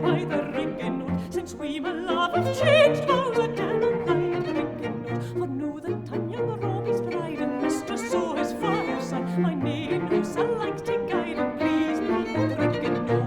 by the ringing note. Since we, my love, have changed vows, I dare not lie at the ringing note. For know that I'm young Robbie's bride, and mistress o' his fireside. My name who's alike to guide and please me at the ringing note.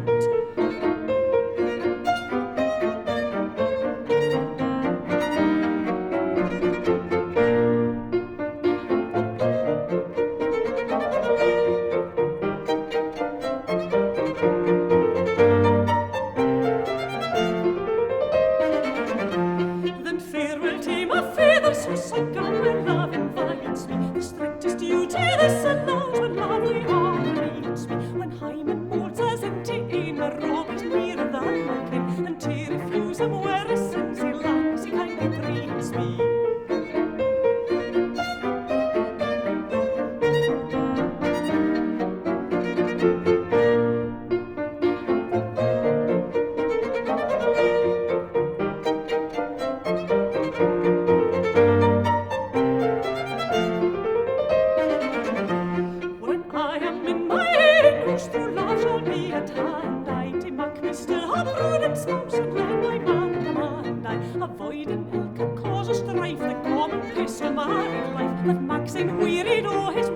Then farewell to my feathers, whose I go where love invites me. The strictest duty this allows when lovely honor meets me. When Hymen molds as empty aim, my Rob is nearer than my kin, and to refuse him where a sins he lacks, he kindly treats me. When I am in my house, through love shall be at hand. I to mak me still a prudent spouse, and let my man command. I avoid an ilk and cause a strife, the common pace o' married life. That makes him wearied o' his